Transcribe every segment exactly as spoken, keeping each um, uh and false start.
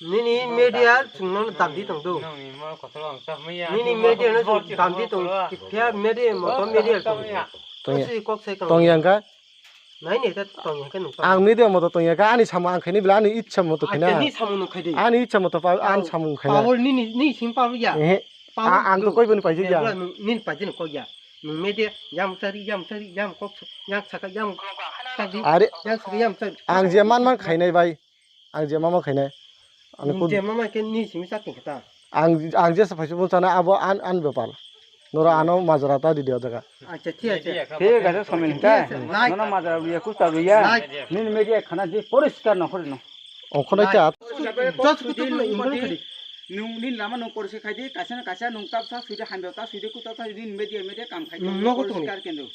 Nini media chwngno damdi tongdo. Nini media no chwng damdi tong. Kya media mo to media tong. Tong ya. Osi kok sai tong. Tong yang ka? Nai ne ta tong yang ka nung. Ang media mo to tong yang ka, ani samung ang khaini bela ani ichha mo to khaina. Ani samung no khaidi. Ani ichha mo to pa, ani samung khaina. Power nini, ni sing power ya. Ehe. Ang to koi boni paijak ya. Nini paijak no kok ya. Nung media yam chari, yam chari, yam kok, yam saka, yam chari. Are, yam saka, yam chari. Ang je man man khainai bai. Ang je mama khainai. Ang je mama khe ni simi sa tingkha ta. Ang, ang je sa phaisa bung chana abo an, an bepal. Nora ano majra ta di dia jaga. Acha, thik acha. Thik acha, somin ta. Nono majra ruya, kusta ruya. Nini media khana je poriskar no khori no. Ongkhonai ta. Just kutu kutu ingkon khadi. Nung ni lama nung porsi khaidi, kaisa na kaisa nung tap sa suidi, hamjao ta suidi, kuta ta suidi, media, media kam khaidi. Nogo tongni. Poriskar kendo.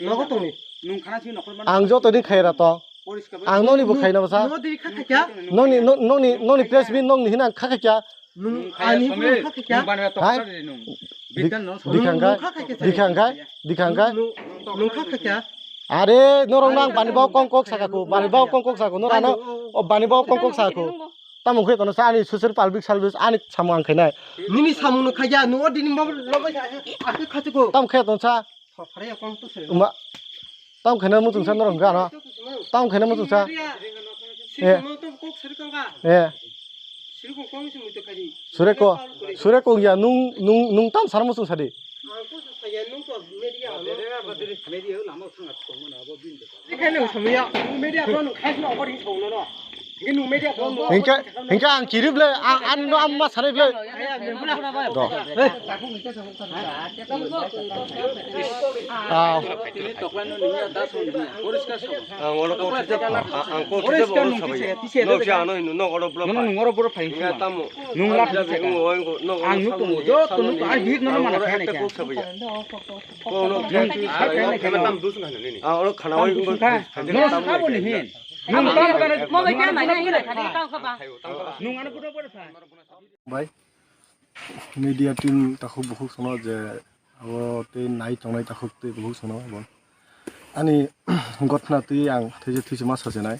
Nogo tongni. Nung khana si nokhor man. Ang joto din khaira to. Ang noni bo khaina bwsa. Noni, no-, noni, noni press meet noni hina kha kha kya? Nung ani bo kha kha kya? Hai? Dikhang kha, dikhang kha, dikhang kha. Nung kha kha kya? Are, norok nang bani bao kong kok saka ko, bani bao kong kok saka ko, norano, o bani bao kong kok saka ko. Tamo khe kono sa ani social public service ani samung ang khainai. Nini samung no khaja, no dini bao lobai sa, akhe khachuko. Tam khe ton sa. Thopharya kong to se. Uma. Tam khena muchung sa norok gana. Tam khena muchung sa. Eh. Eh. Sure ko. Sure ko ya nung, nung, nung tam sana muchung sadi. Hingke, hingke ang kirip le, ang, ang no amma sanai le. Do. Ah. Ang oro ko thajak, ang ko thajak oro sabai. No si ano ino no oro bro. No no oro bro phai. Tamo. Nung lap. Ang nuk tongo, joto nuk, ai bihik no mana khanai kha. Kono tam dus na ni. Ah, oro khana wai. No sabo ni hin. Nung tam kana. Mo be kya nai nai khadi tang kha ba. Nung ano pura pura pha. Bai. Media team takhuk bukhuk sono je abo tei nai tongnai takhuk tei bukhuk sono abo. Ani gotna twi ang thwijak thwijak ma sasinai.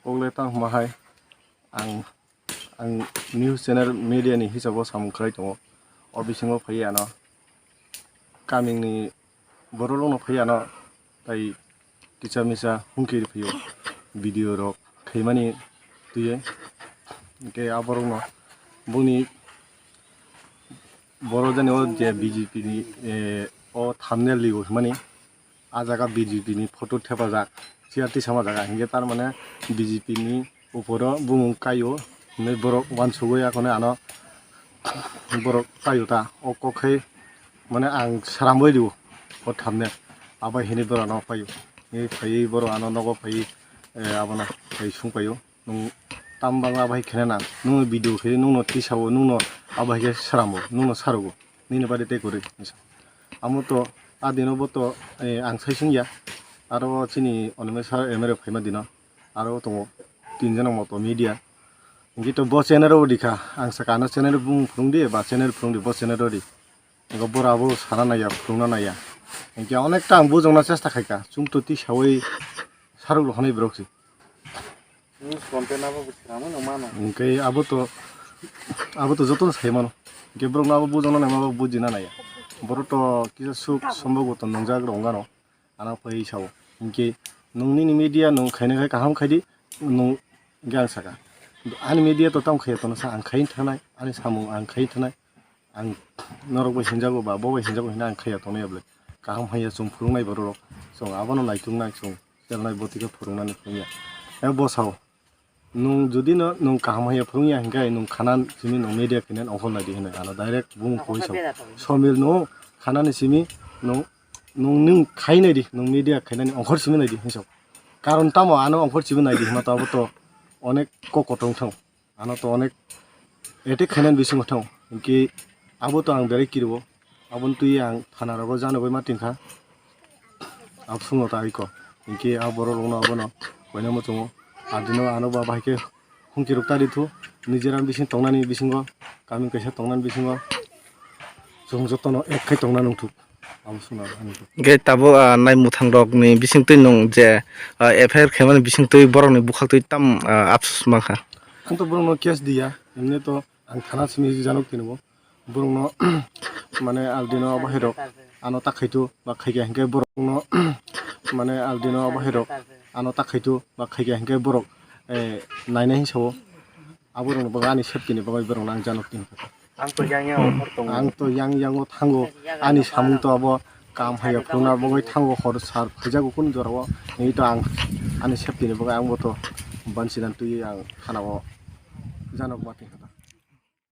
Kokle tang huma hai ang Ang news channel media ni hisabo samung khlai tongo. O bisingo phai ano kamini borok rokno phai ano tai kisa misa hungkhe phio video rok khaimani twiwi. Hingke aborokno boni borok jani o je B J P ni, eh, o thumbnail ligo himani. Ah jaga B J P ni photo thepajak, chair tisama jaga, hinkhe tar mane B J P ni uporo bumung kaio hinwi borok uansugwi akhone ano borok kaio ta. O kok khe mane ang sramwi rio o thamne, abai hinwi borok ano paio. Hinwi phaiwi borok ano nogo phaiwi, eh, abono phai sung paio. Nwng tam bangla bai khe na, nwng video khe nwng no tisao, nwng no abo hai khe sramo, nwng no sarogo, nini bari tei kwrwi. Amo to a dino bo to, eh, ang sai sing ya, aro chini onime sir M R O phaima dino, aro tongo tin jona moto media. Hinkhe to bo channel o di kha, ang saka ano channel bumung phwrwng di, ba channel phwrwng di, bo channel o di. Hinkhe bora bo sana naiya, phwrwngna naiya. Hinkhe onekta ang bujokna chesta khai kha, chwng to tisawi sarok rok hanai borok se. News content abo bo swnamwi nung mano. Hwnkhe abo to, abo to jotono sai mano. Hwnkhe borokno abo bujokna naima bo bujina naiya. Borok to kisa suk sombogo to nungjak rwngano. Ano phai sao. Hwnkhe nung nini media nung khaina khai kaham khaidi, nung hwnkhe ang saka. Ani media to tamo khaiya tono sa ang khai thanai, ani samung ang khai thanai. Ang norok bai hinjago ba bo bai hinjago hina ang khaiya tongnai ble. Kaham haiya chwng phwrwngnai borok rok. Chwng abono naituknai chwng chelnai botike phwrwngnani phwrwngya. E bo sao. Nwng jodi no nwng kaham haiya phwrwngya hinkhe nwng khana simi nwng media khainai ongkhor naidi hinwi ano direct bumung koi sao. Somil no khanani simi nwng nwng nwng khai naidi nwng media khainani ongkhor simi naidi hinwi sao. Karon tamo ano ongkhor simi naidi hima to abo to onek kok kotong thang. Ano to onek attack khainani bisingo thang. Hinkhe abo to ang belai kiriwo. Aboni twi ang thana rogo janogwi ma tingkha. Absungno ta iko. Hinkhe a borok rokno abono koina muchungo. Adino ano ba bahai khe hungki rok tari thu. Nijera bising tongnani bisingo, kami kaisa tongnani bisingo. Chwng jotono ek khai tongna nungthuk. Ang suna ani. Hwnkhe tabuk, ah, nai mwthang rok ni bising twi nwng je, ah, F I R khaimani bising twi borok ni bukhak twi tam, ah, apsus mankha. Ang to borok no case diya, emni to ang thana simi janok tini bo. Borok no mane aldi no abo hai rok ano tak khaitu ba khaikha hwnkhe borok no mane aldi no abo hai rok ano tak khaitu ba khaikha hwnkhe borok, eh, nainai hinsa o. Aborokni bagwi ani safety ni bagwi borokno ang janok tini kha. Ang to yang yang o hor tongo. Ang to yang yang o thango. Ani samung to abo kam haya phunukna bagwi thango hor sar phaijago kunu jora o. Nini to ang ani safety ni bagwi ang bo to bansi dan twi ang thana o janok ma tini kha.